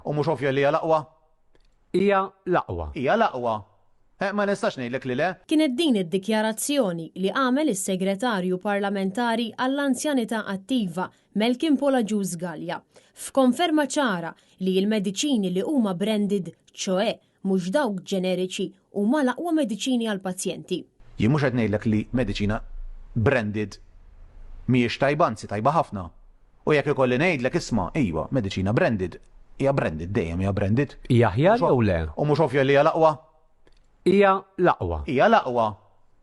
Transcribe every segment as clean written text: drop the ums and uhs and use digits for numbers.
U mhux ovvja li hija l-aqwa? Hija l-aqwa. Hija l-aqwa. Eh, ma nistax ngħidlek li le. Kienet din id-dikjarazzjoni li għamel is-Segretarju Parlamentari għall-Anzjanità Attiva, Malcolm Paul Agius Galea, f'konferma ċara li l-mediċini li huma branded, ċoè mhux dawk ġeneriċi, huma l-aqwa mediċini għall-pazjenti. Jien mhux qed ngħidlek li mediċina branded mhijiex tajba, anzi tajba ħafna. U jekk ikolli ngħidlek isma', iva, mediċina branded hija branded, dejjem hija branded. Hija aħjar jew le? U mhux ovvja li hija l-aqwa? Hija l-aqwa. Hija l-aqwa.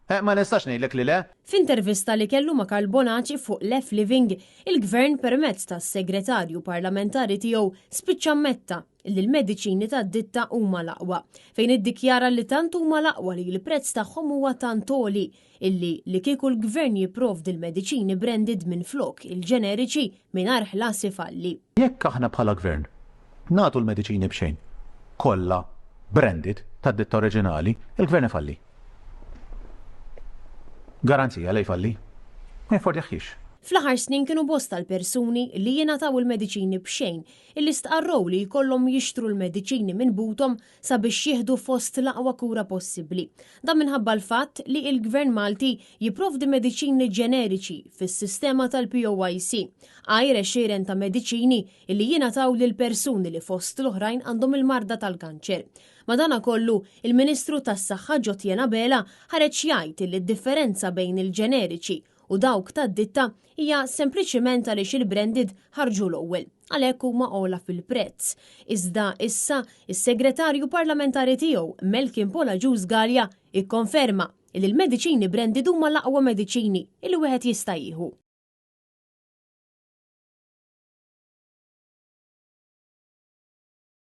Eh, ma nistax ngħidlek li le. F'intervista li kellu ma' Karl Bonaci fuq Lef Living, il-Gvern permezz tas-Segretarju Parlamentari tiegħu spiċċa ammetta li l-mediċini tad-ditta huma l-aqwa, fejn iddikjara li tant huma l-aqwa li l-prezz tagħhom huwa tant għoli illi li kieku l-Gvern jipprovdi l-mediċini branded minflok il-ġeneriċi mingħajr ħlas ifalli. Jekk aħna bħala Gvern nagħtu l-mediċini b'xejn kollha branded tad-ditta oriġinali, il-Gvern ifalli. Garanzija li jfalli. Ma jaffordjahiex. Fl-aħħar snin kienu bosta l-persuni li jingħataw il-mediċini b'xejn illi stqarrew li jkollhom jixtru l-mediċini minn buthom sabiex jieħdu fost l-aqwa kura possibbli. Dan minħabba l-fatt li il-Gvern Malti jipprovdi mediċini ġeneriċi fis-sistema tal-POYC, għajr għexieren ta' mediċini illi jingħataw lil persuni li fost l-oħrajn għandhom il-marda tal-kanċer. Madanakollu, il-Ministru tas-Saħħa Jotjen Abela ħareġ jgħid illi d-differenza bejn il-ġeneriċi u dawk tad-ditta hija sempliċiment għaliex il-branded ħarġu l-ewwel, għalhekk huma ogħla fil-prezz. Iżda issa, is-Segretarju Parlamentari tiegħu, Melkin Paul Agius Galea, ikkonferma li l-mediċini branded huma l-aqwa mediċini li wieħed jista' jieħu.